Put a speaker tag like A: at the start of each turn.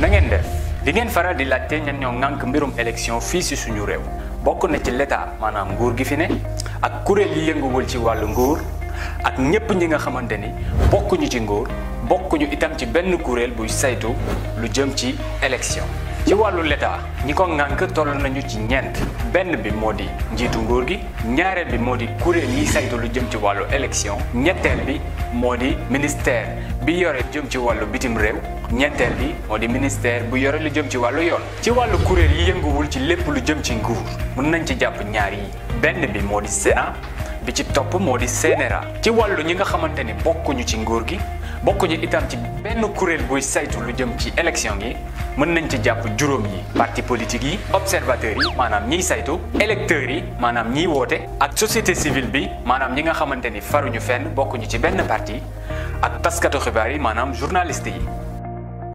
A: na ngeen def di ngeen faral di laajte ñan ñoo ŋànk mbirum élection fii si suñu réew bokk na ci l'état maanaam nguur gi fi ne ak kuréel yi yënguwul ci wàllu nguur ak ñépp ñi nga xamante ni bokkuñu ci nguur bokkuñu itam ci benn kuréel buy saytu lu jëm ci élection. ci wàllu l'état ñi ko ŋànk toll nañu ci ñeent benn bi moo di njiitu nguur gi ñaareel bi moo di kuréel yi saytu lu jëm ci wàllu élection ñetteel bi moo di ministère bi yore jëm ci wàllu bitim réew ñeenteel bi moo di ministère bu yore lu jëm ci wàllu yoon. ci wàllu kuréel yi yënguwul ci lépp lu jëm ci nguur mën nañ ci jàpp ñaar yi benn bi moo di Sénat bi ci topp moo di CNRA. ci wàllu ñi nga xamante ni bokkuñu ci nguur gi bokkuñu itam ci benn kuréel buy saytu lu jëm ci élection yi mën nañ ci jàpp juróom yi parti politique yi observateurs yi maanaam ñiy saytu électeurs yi maanaam ñiy woote ak société civile bi maanaam ñi nga xamante ni faruñu fenn bokkuñu ci benn parti ak taskatu xibaar yi maanaam journaliste yi.